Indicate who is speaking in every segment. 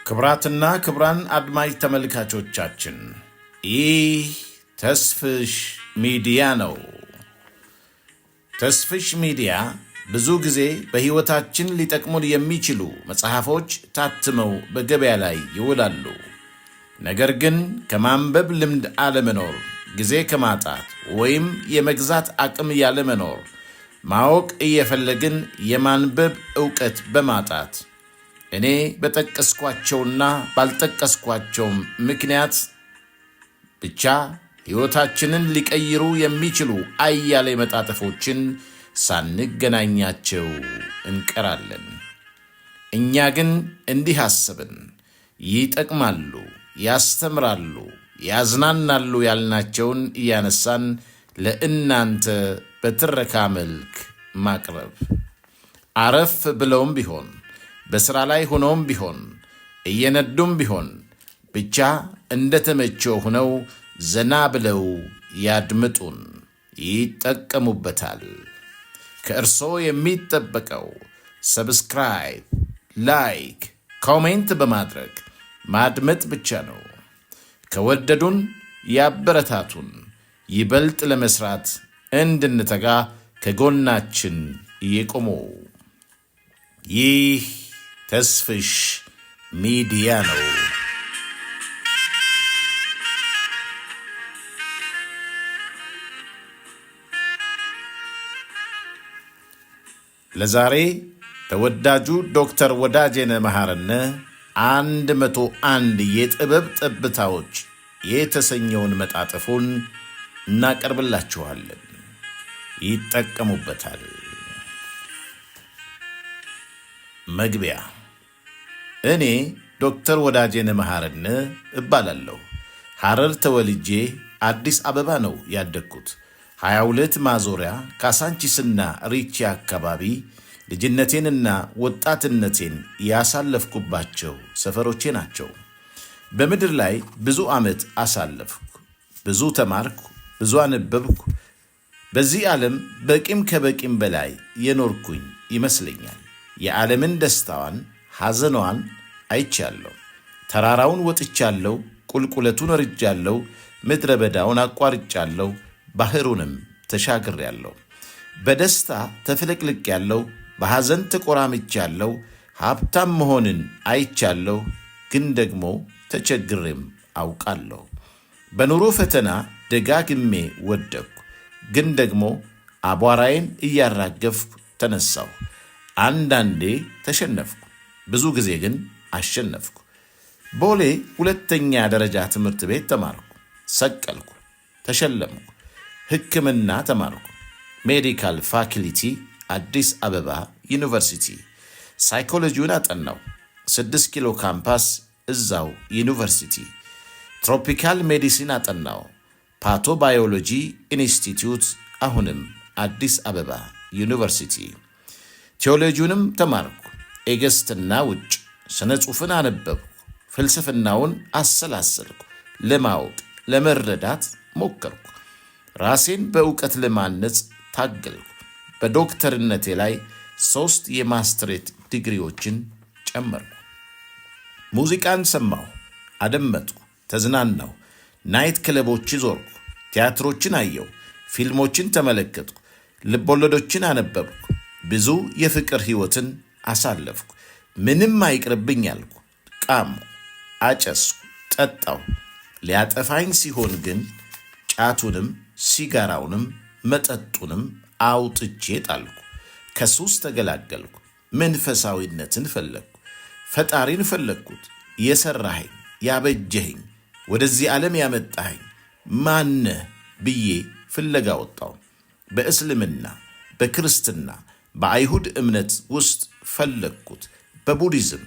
Speaker 1: ክቡራትና ክቡራን አድማጭ ተመልካቾቻችን፣ ይህ ተስፍሽ ሚዲያ ነው። ተስፍሽ ሚዲያ ብዙ ጊዜ በሕይወታችን ሊጠቅሙን የሚችሉ መጽሐፎች ታትመው በገበያ ላይ ይውላሉ። ነገር ግን ከማንበብ ልምድ አለመኖር፣ ጊዜ ከማጣት ወይም የመግዛት አቅም ያለመኖር፣ ማወቅ እየፈለግን የማንበብ ዕውቀት በማጣት፣ እኔ በጠቀስኳቸውና ባልጠቀስኳቸውም ምክንያት ብቻ ሕይወታችንን ሊቀይሩ የሚችሉ አያሌ መጣጥፎችን ሳንገናኛቸው እንቀራለን። እኛ ግን እንዲህ አሰብን። ይጠቅማሉ፣ ያስተምራሉ፣ ያዝናናሉ ያልናቸውን እያነሳን ለእናንተ በትረካ መልክ ማቅረብ፣ አረፍ ብለውም ቢሆን፣ በሥራ ላይ ሆነውም ቢሆን፣ እየነዱም ቢሆን፣ ብቻ እንደተመቸው ሆነው ዘና ብለው ያድምጡን፣ ይጠቀሙበታል። ከእርሶ የሚጠበቀው subscribe፣ like፣ comment በማድረግ ማድመጥ ብቻ ነው። ከወደዱን ያበረታቱን፣ ይበልጥ ለመስራት እንድንተጋ ከጎናችን ይቁሙ። ይህ ተስፍሽ ሚዲያ ነው። ለዛሬ ተወዳጁ ዶክተር ወዳጄነህ መሐረነ 101 የጥበብ ጠብታዎች የተሰኘውን መጣጥፉን እናቀርብላችኋለን። ይጠቀሙበታል። መግቢያ። እኔ ዶክተር ወዳጄነህ መሐረነ እባላለሁ። ሐረር ተወልጄ አዲስ አበባ ነው ያደግኩት። 22 ማዞሪያ፣ ካሳንቺስና ሪቺ አካባቢ ልጅነቴንና ወጣትነቴን ያሳለፍኩባቸው ሰፈሮቼ ናቸው። በምድር ላይ ብዙ ዓመት አሳለፍኩ። ብዙ ተማርኩ፣ ብዙ አነበብኩ። በዚህ ዓለም በቂም ከበቂም በላይ የኖርኩኝ ይመስለኛል። የዓለምን ደስታዋን፣ ሐዘኗን አይቻለሁ። ተራራውን ወጥቻለሁ፣ ቁልቁለቱን ወርጃለሁ፣ ምድረ በዳውን አቋርጫለሁ፣ ባህሩንም ተሻግሬያለሁ። በደስታ ተፍለቅልቄያለሁ፣ በሐዘን ተቆራምቻለሁ። ሀብታም መሆንን አይቻለሁ፣ ግን ደግሞ ተቸግሬም አውቃለሁ። በኑሮ ፈተና ደጋግሜ ወደቅኩ፣ ግን ደግሞ አቧራዬን እያራገፍኩ ተነሳሁ። አንዳንዴ ተሸነፍኩ፣ ብዙ ጊዜ ግን አሸነፍኩ። ቦሌ ሁለተኛ ደረጃ ትምህርት ቤት ተማርኩ፣ ሰቀልኩ፣ ተሸለምኩ። ሕክምና ተማርኩ። Medical faculty፣ አዲስ አበባ ዩኒቨርሲቲ። ሳይኮሎጂውን አጠናሁ። 6 ኪሎ ካምፓስ፣ እዛው ዩኒቨርሲቲ። Tropical medicine አጠናሁ። Pathobiology Institute፣ አሁንም አዲስ አበባ ዩኒቨርሲቲ። ቴዎሎጂውንም ተማርኩ። ኤገስትና ውጭ ስነ ጽሑፍን አነበብኩ። ፍልስፍናውን አሰላሰልኩ። ለማወቅ ለመረዳት ሞከርኩ። ራሴን በእውቀት ለማነጽ ታገልኩ። በዶክተርነቴ ላይ ሦስት የማስትሬት ዲግሪዎችን ጨመርኩ። ሙዚቃን ሰማሁ፣ አደመጥኩ፣ ተዝናናሁ። Night ክለቦች ዞርኩ፣ ቲያትሮችን አየሁ፣ ፊልሞችን ተመለከትኩ፣ ልቦለዶችን አነበብኩ። ብዙ የፍቅር ሕይወትን አሳለፍኩ። ምንም አይቅርብኝ አልኩ። ቃምኩ፣ አጨስኩ፣ ጠጣሁ። ሊያጠፋኝ ሲሆን ግን ጫቱንም ሲጋራውንም መጠጡንም አውጥቼ ጣልኩ። ከሱስ ተገላገልኩ። መንፈሳዊነትን ፈለግኩ። ፈጣሪን ፈለግኩት። የሠራኸኝ፣ ያበጀኸኝ፣ ወደዚህ ዓለም ያመጣኸኝ ማነህ ብዬ ፍለጋ ወጣሁ። በእስልምና፣ በክርስትና፣ በአይሁድ እምነት ውስጥ ፈለግኩት። በቡዲዝም፣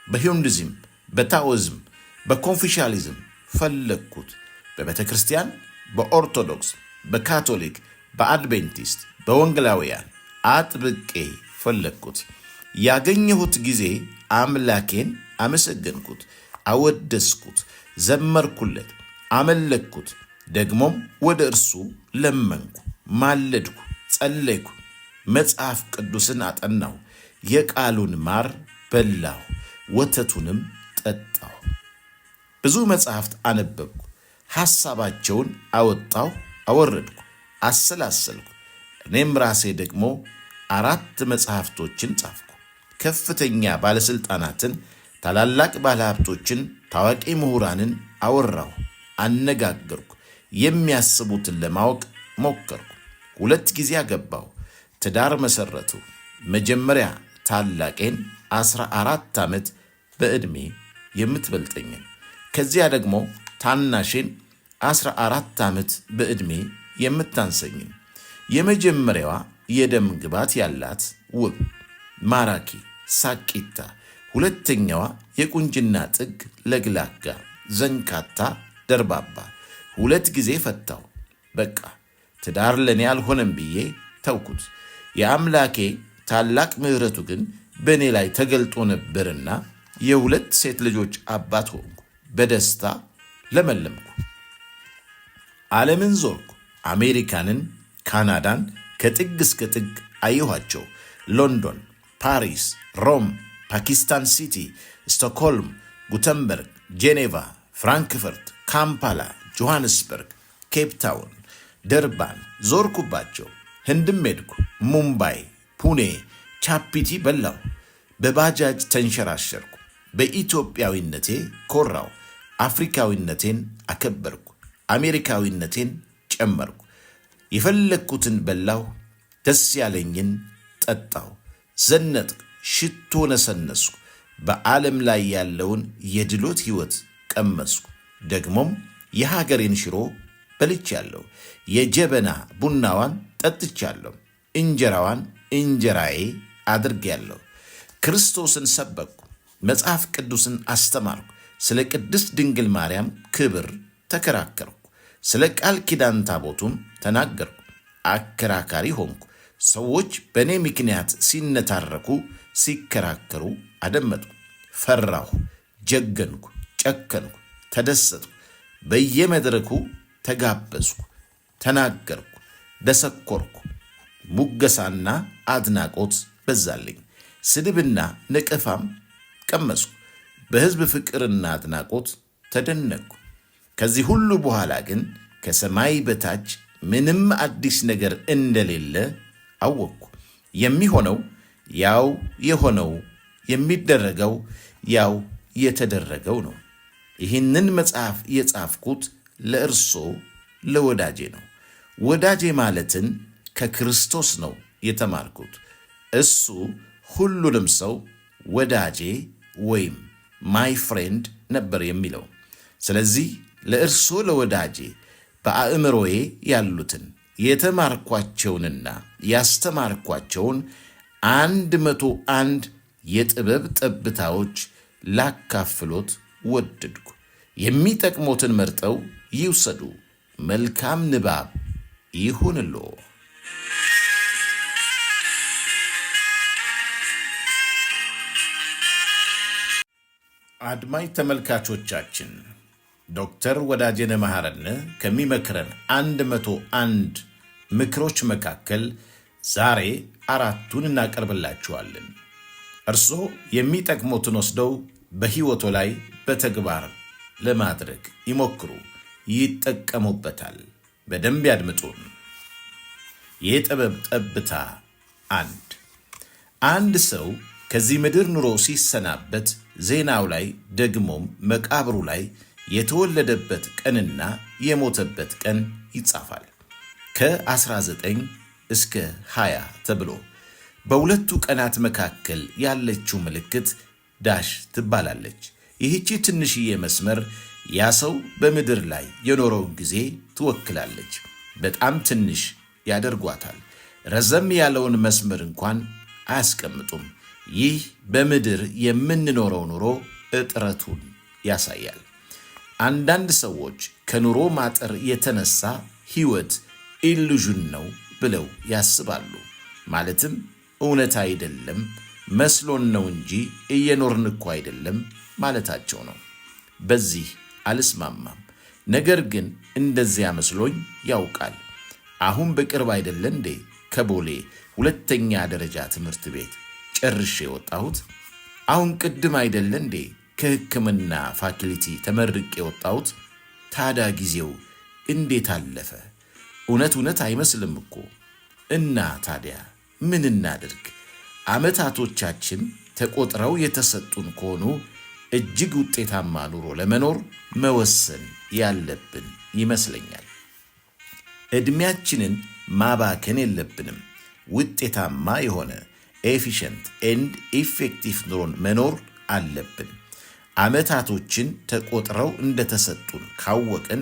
Speaker 1: በሂንዱዝም፣ በታኦዝም፣ በኮንፊሻሊዝም ፈለግኩት። በቤተ ክርስቲያን፣ በኦርቶዶክስ፣ በካቶሊክ፣ በአድቬንቲስት፣ በወንጌላውያን አጥብቄ ፈለግኩት። ያገኘሁት ጊዜ አምላኬን አመሰገንኩት፣ አወደስኩት፣ ዘመርኩለት፣ አመለክኩት። ደግሞም ወደ እርሱ ለመንኩ፣ ማለድኩ፣ ጸለይኩ። መጽሐፍ ቅዱስን አጠናሁ፣ የቃሉን ማር በላሁ፣ ወተቱንም ጠጣሁ። ብዙ መጽሐፍት አነበብኩ። ሐሳባቸውን አወጣሁ፣ አወረድኩ፣ አሰላሰልኩ። እኔም ራሴ ደግሞ 4 መጽሐፍቶችን ጻፍኩ። ከፍተኛ ባለሥልጣናትን፣ ታላላቅ ባለሀብቶችን፣ ታዋቂ ምሁራንን አወራሁ፣ አነጋገርኩ። የሚያስቡትን ለማወቅ ሞከርኩ። 2 ጊዜ አገባሁ። ትዳር መሰረቱ። መጀመሪያ ታላቄን 14 ዓመት በዕድሜ የምትበልጠኝን፣ ከዚያ ደግሞ ታናሼን 14 ዓመት በዕድሜ የምታንሰኝን። የመጀመሪያዋ የደም ግባት ያላት ውብ ማራኪ ሳቂታ፣ ሁለተኛዋ የቁንጅና ጥግ ለግላጋ ዘንካታ ደርባባ። 2 ጊዜ ፈታው። በቃ ትዳር ለኔ አልሆነም ብዬ ተውኩት። የአምላኬ ታላቅ ምሕረቱ ግን በእኔ ላይ ተገልጦ ነበርና የ2 ሴት ልጆች አባት ሆንኩ። በደስታ ለመለምኩ። ዓለምን ዞርኩ። አሜሪካንን፣ ካናዳን ከጥግ እስከ ጥግ አየኋቸው። ሎንዶን፣ ፓሪስ፣ ሮም፣ ፓኪስታን ሲቲ፣ ስቶክሆልም፣ ጉተንበርግ፣ ጄኔቫ፣ ፍራንክፈርት፣ ካምፓላ፣ ጆሃንስበርግ፣ ኬፕ ታውን፣ ደርባን ዞርኩባቸው። ህንድም ሄድኩ። ሙምባይ፣ ፑኔ፣ ቻፓቲ በላሁ። በባጃጅ ተንሸራሸርኩ። በኢትዮጵያዊነቴ ኮራው። አፍሪካዊነቴን አከበርኩ። አሜሪካዊነቴን ጨመርኩ። የፈለግኩትን በላሁ፣ ደስ ያለኝን ጠጣሁ፣ ዘነጥኩ፣ ሽቶ ነሰነስኩ። በዓለም ላይ ያለውን የድሎት ሕይወት ቀመስኩ። ደግሞም የሀገሬን ሽሮ በልቻለሁ። የጀበና ቡናዋን ጠጥቻለሁ። እንጀራዋን እንጀራዬ አድርጌያለሁ። ክርስቶስን ሰበክኩ። መጽሐፍ ቅዱስን አስተማርኩ። ስለ ቅድስት ድንግል ማርያም ክብር ተከራከርኩ። ስለ ቃል ኪዳን ታቦቱም ተናገርኩ። አከራካሪ ሆንኩ። ሰዎች በእኔ ምክንያት ሲነታረኩ፣ ሲከራከሩ አደመጥኩ። ፈራሁ፣ ጀገንኩ፣ ጨከንኩ፣ ተደሰትኩ። በየመድረኩ ተጋበዝኩ፣ ተናገርኩ፣ ደሰኮርኩ። ሙገሳና አድናቆት በዛልኝ። ስድብና ነቀፋም ቀመስኩ። በሕዝብ ፍቅርና አድናቆት ተደነቅኩ። ከዚህ ሁሉ በኋላ ግን ከሰማይ በታች ምንም አዲስ ነገር እንደሌለ አወቅኩ። የሚሆነው ያው የሆነው፣ የሚደረገው ያው የተደረገው ነው። ይህንን መጽሐፍ የጻፍኩት ለእርሶ ለወዳጄ ነው። ወዳጄ ማለትን ከክርስቶስ ነው የተማርኩት። እሱ ሁሉንም ሰው ወዳጄ ወይም my friend ነበር የሚለው። ስለዚህ ለእርሶ ለወዳጄ በአእምሮዬ ያሉትን የተማርኳቸውንና ያስተማርኳቸውን 101 የጥበብ ጠብታዎች ላካፍሎት ወደድኩ። የሚጠቅሞትን መርጠው ይውሰዱ። መልካም ንባብ ይሁንልዎ። አድማጭ ተመልካቾቻችን፣ ዶክተር ወዳጄነህ መሐረነ ከሚመክረን 101 ምክሮች መካከል ዛሬ 4ቱን እናቀርብላችኋለን። እርስዎ የሚጠቅሙትን ወስደው በሕይወቶ ላይ በተግባር ለማድረግ ይሞክሩ፣ ይጠቀሙበታል። በደንብ ያድምጡን። የጥበብ ጠብታ 1። አንድ ሰው ከዚህ ምድር ኑሮ ሲሰናበት ዜናው ላይ ደግሞም መቃብሩ ላይ የተወለደበት ቀንና የሞተበት ቀን ይጻፋል። ከ19 እስከ 20 ተብሎ በሁለቱ ቀናት መካከል ያለችው ምልክት ዳሽ ትባላለች። ይህቺ ትንሽዬ መስመር ያ ሰው በምድር ላይ የኖረውን ጊዜ ትወክላለች። በጣም ትንሽ ያደርጓታል። ረዘም ያለውን መስመር እንኳን አያስቀምጡም። ይህ በምድር የምንኖረው ኑሮ እጥረቱን ያሳያል። አንዳንድ ሰዎች ከኑሮ ማጠር የተነሳ ሕይወት illusion ነው ብለው ያስባሉ። ማለትም እውነት አይደለም፣ መስሎን ነው እንጂ እየኖርን እኮ አይደለም ማለታቸው ነው። በዚህ አልስማማም። ነገር ግን እንደዚያ መስሎኝ ያውቃል። አሁን በቅርብ አይደለ እንዴ ከቦሌ 2ኛ ደረጃ ትምህርት ቤት ጨርሼ የወጣሁት? አሁን ቅድም አይደለ እንዴ ከሕክምና ፋክልቲ ተመርቄ የወጣሁት። ታዲያ ጊዜው እንዴት አለፈ? እውነት እውነት አይመስልም እኮ። እና ታዲያ ምን እናድርግ? ዓመታቶቻችን ተቆጥረው የተሰጡን ከሆኑ እጅግ ውጤታማ ኑሮ ለመኖር መወሰን ያለብን ይመስለኛል። ዕድሜያችንን ማባከን የለብንም። ውጤታማ የሆነ efficient and effective ኑሮን መኖር አለብን። ዓመታቶችን ተቆጥረው እንደተሰጡን ካወቅን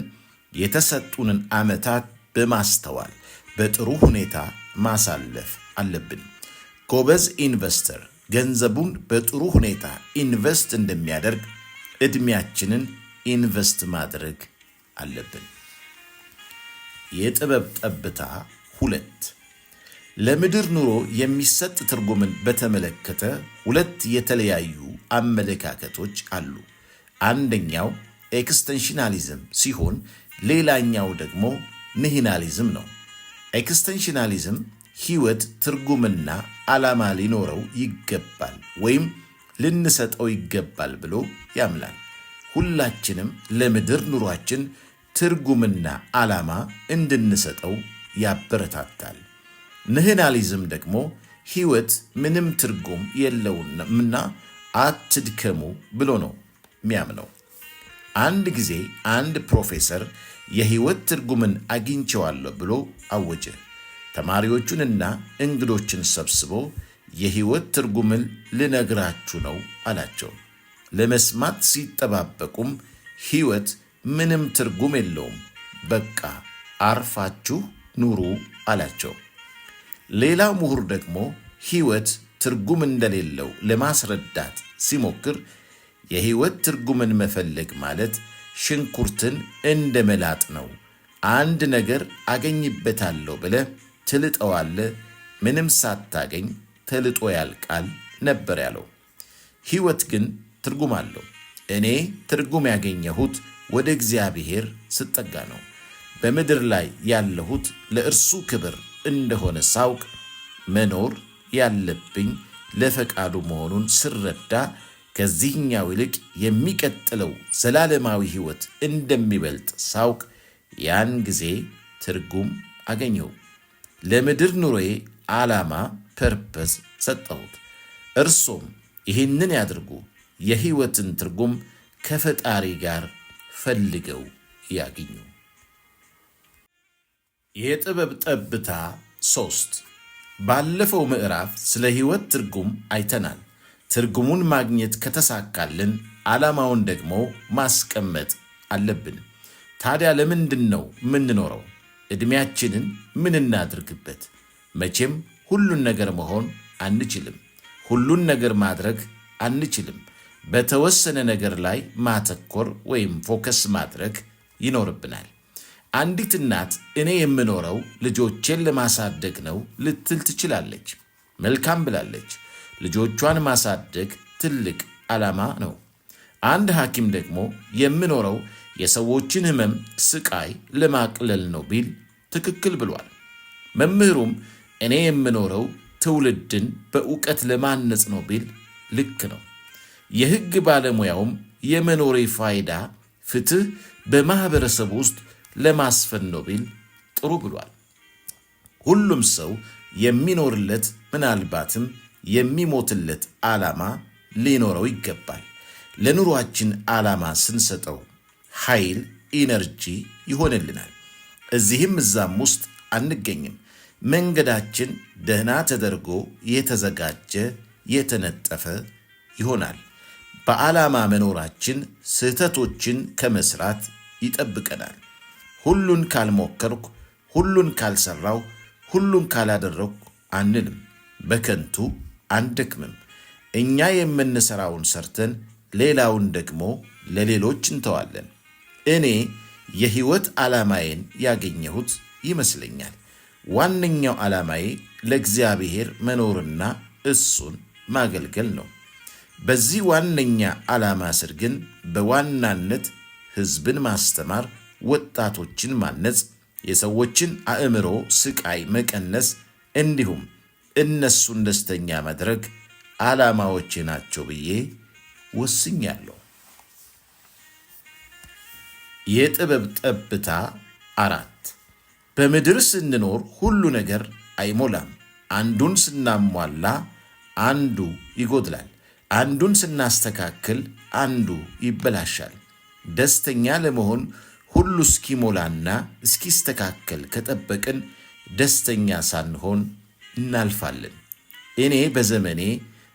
Speaker 1: የተሰጡንን ዓመታት በማስተዋል በጥሩ ሁኔታ ማሳለፍ አለብን። ጎበዝ investor ገንዘቡን በጥሩ ሁኔታ invest እንደሚያደርግ ዕድሜያችንን invest ማድረግ አለብን። የጥበብ ጠብታ 2። ለምድር ኑሮ የሚሰጥ ትርጉምን በተመለከተ ሁለት የተለያዩ አመለካከቶች አሉ። አንደኛው existentialism ሲሆን ሌላኛው ደግሞ nihilism ነው። Existentialism ሕይወት ትርጉምና ዓላማ ሊኖረው ይገባል ወይም ልንሰጠው ይገባል ብሎ ያምናል። ሁላችንም ለምድር ኑሯችን ትርጉምና ዓላማ እንድንሰጠው ያበረታታል። Nihilism ደግሞ ሕይወት ምንም ትርጉም የለውምና አትድከሙ ብሎ ነው የሚያምነው። አንድ ጊዜ አንድ ፕሮፌሰር የሕይወት ትርጉምን አግኝቼዋለሁ ብሎ አወጀ። ተማሪዎቹንና እንግዶችን ሰብስቦ የሕይወት ትርጉምን ልነግራችሁ ነው አላቸው። ለመስማት ሲጠባበቁም ሕይወት ምንም ትርጉም የለውም፣ በቃ አርፋችሁ ኑሩ አላቸው። ሌላው ምሁር ደግሞ ሕይወት ትርጉም እንደሌለው ለማስረዳት ሲሞክር የሕይወት ትርጉምን መፈለግ ማለት ሽንኩርትን እንደ መላጥ ነው። አንድ ነገር አገኝበታለሁ ብለህ ትልጠዋለህ፣ ምንም ሳታገኝ ተልጦ ያልቃል ነበር ያለው። ሕይወት ግን ትርጉም አለው። እኔ ትርጉም ያገኘሁት ወደ እግዚአብሔር ስጠጋ ነው። በምድር ላይ ያለሁት ለእርሱ ክብር እንደሆነ ሳውቅ፣ መኖር ያለብኝ ለፈቃዱ መሆኑን ስረዳ፣ ከዚህኛው ይልቅ የሚቀጥለው ዘላለማዊ ሕይወት እንደሚበልጥ ሳውቅ፣ ያን ጊዜ ትርጉም አገኘሁ። ለምድር ኑሮዬ ዓላማ purpose ሰጠሁት። እርሶም ይህንን ያድርጉ። የሕይወትን ትርጉም ከፈጣሪ ጋር ፈልገው ያግኙ። የጥበብ ጠብታ 3። ባለፈው ምዕራፍ ስለ ሕይወት ትርጉም አይተናል። ትርጉሙን ማግኘት ከተሳካልን ዓላማውን ደግሞ ማስቀመጥ አለብን። ታዲያ ለምንድን ነው የምንኖረው? ዕድሜያችንን ምን እናድርግበት? መቼም ሁሉን ነገር መሆን አንችልም። ሁሉን ነገር ማድረግ አንችልም። በተወሰነ ነገር ላይ ማተኮር ወይም focus ማድረግ ይኖርብናል። አንዲት እናት እኔ የምኖረው ልጆቼን ለማሳደግ ነው ልትል ትችላለች። መልካም ብላለች። ልጆቿን ማሳደግ ትልቅ ዓላማ ነው። አንድ ሐኪም ደግሞ የምኖረው የሰዎችን ሕመም፣ ስቃይ ለማቅለል ነው ቢል ትክክል ብሏል። መምህሩም እኔ የምኖረው ትውልድን በእውቀት ለማነጽ ነው ቢል ልክ ነው። የሕግ ባለሙያውም የመኖሬ ፋይዳ ፍትህ በማኅበረሰቡ ውስጥ ለማስፈን ነው ቢል ጥሩ ብሏል። ሁሉም ሰው የሚኖርለት ምናልባትም የሚሞትለት ዓላማ ሊኖረው ይገባል። ለኑሯችን ዓላማ ስንሰጠው ኃይል፣ energy ይሆንልናል። እዚህም እዛም ውስጥ አንገኝም። መንገዳችን ደህና ተደርጎ የተዘጋጀ የተነጠፈ ይሆናል። በዓላማ መኖራችን ስህተቶችን ከመስራት ይጠብቀናል። ሁሉን ካልሞከርኩ፣ ሁሉን ካልሰራው፣ ሁሉን ካላደረግኩ አንልም። በከንቱ አንደክምም። እኛ የምንሰራውን ሰርተን ሌላውን ደግሞ ለሌሎች እንተዋለን። እኔ የሕይወት ዓላማዬን ያገኘሁት ይመስለኛል። ዋነኛው ዓላማዬ ለእግዚአብሔር መኖርና እሱን ማገልገል ነው። በዚህ ዋነኛ ዓላማ ስር ግን በዋናነት ሕዝብን ማስተማር፣ ወጣቶችን ማነጽ፣ የሰዎችን አእምሮ ስቃይ መቀነስ እንዲሁም እነሱን ደስተኛ ማድረግ ዓላማዎቼ ናቸው ብዬ ወስኛለሁ። የጥበብ ጠብታ 4። በምድር ስንኖር ሁሉ ነገር አይሞላም። አንዱን ስናሟላ አንዱ ይጎድላል። አንዱን ስናስተካክል አንዱ ይበላሻል። ደስተኛ ለመሆን ሁሉ እስኪሞላና እስኪስተካከል ከጠበቅን ደስተኛ ሳንሆን እናልፋለን። እኔ በዘመኔ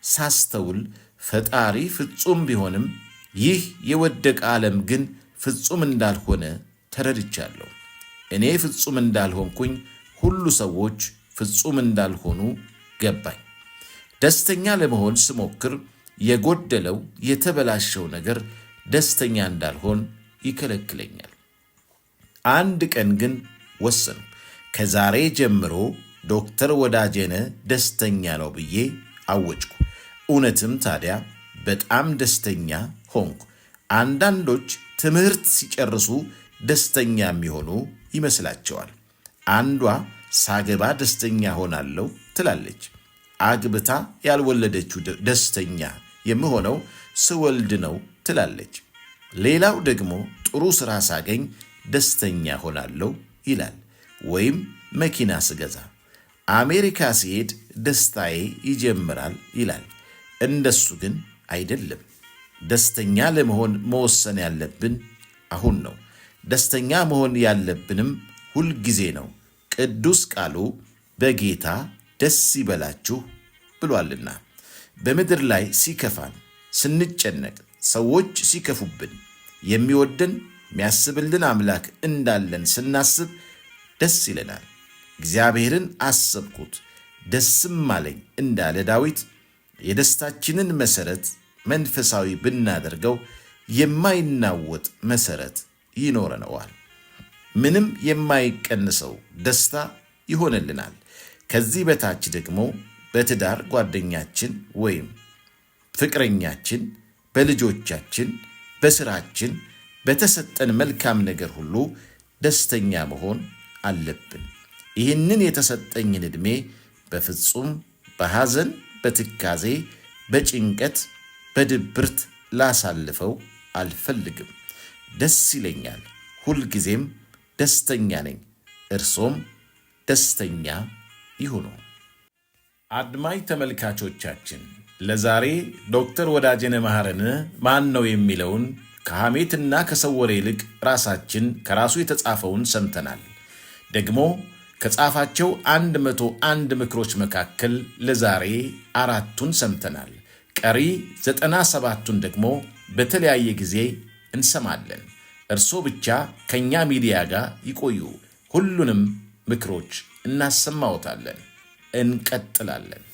Speaker 1: ሳስተውል ፈጣሪ ፍጹም ቢሆንም ይህ የወደቀ ዓለም ግን ፍጹም እንዳልሆነ ተረድቻለሁ። እኔ ፍጹም እንዳልሆንኩኝ ሁሉ ሰዎች ፍጹም እንዳልሆኑ ገባኝ። ደስተኛ ለመሆን ስሞክር የጎደለው የተበላሸው ነገር ደስተኛ እንዳልሆን ይከለክለኛል። አንድ ቀን ግን ወሰንኩ። ከዛሬ ጀምሮ ዶክተር ወዳጄነህ ደስተኛ ነው ብዬ አወጅኩ። እውነትም ታዲያ በጣም ደስተኛ ሆንኩ። አንዳንዶች ትምህርት ሲጨርሱ ደስተኛ የሚሆኑ ይመስላቸዋል። አንዷ ሳገባ ደስተኛ ሆናለሁ ትላለች። አግብታ ያልወለደችው ደስተኛ የምሆነው ስወልድ ነው ትላለች። ሌላው ደግሞ ጥሩ ስራ ሳገኝ ደስተኛ ሆናለሁ ይላል። ወይም መኪና ስገዛ፣ አሜሪካ ሲሄድ ደስታዬ ይጀምራል ይላል። እንደሱ ግን አይደለም። ደስተኛ ለመሆን መወሰን ያለብን አሁን ነው። ደስተኛ መሆን ያለብንም ሁልጊዜ ነው። ቅዱስ ቃሉ በጌታ ደስ ይበላችሁ ብሏልና። በምድር ላይ ሲከፋን፣ ስንጨነቅ፣ ሰዎች ሲከፉብን የሚወደን የሚያስብልን አምላክ እንዳለን ስናስብ ደስ ይለናል። እግዚአብሔርን አሰብኩት ደስም አለኝ እንዳለ ዳዊት የደስታችንን መሰረት መንፈሳዊ ብናደርገው የማይናወጥ መሰረት ይኖረነዋል። ምንም የማይቀንሰው ደስታ ይሆንልናል። ከዚህ በታች ደግሞ በትዳር ጓደኛችን ወይም ፍቅረኛችን፣ በልጆቻችን፣ በስራችን፣ በተሰጠን መልካም ነገር ሁሉ ደስተኛ መሆን አለብን። ይህንን የተሰጠኝን ዕድሜ በፍጹም በሐዘን፣ በትካዜ፣ በጭንቀት፣ በድብርት ላሳልፈው አልፈልግም። ደስ ይለኛል። ሁልጊዜም ደስተኛ ነኝ። እርሶም ደስተኛ ይሁኑ። አድማጭ ተመልካቾቻችን፣ ለዛሬ ዶክተር ወዳጄነህ መሐረነ ማን ነው የሚለውን ከሐሜትና ከሰው ወሬ ይልቅ ራሳችን ከራሱ የተጻፈውን ሰምተናል። ደግሞ ከጻፋቸው 101 ምክሮች መካከል ለዛሬ አራቱን ሰምተናል። ቀሪ 97ቱን ደግሞ በተለያየ ጊዜ እንሰማለን። እርሶ ብቻ ከእኛ ሚዲያ ጋር ይቆዩ። ሁሉንም ምክሮች እናሰማዎታለን። እንቀጥላለን።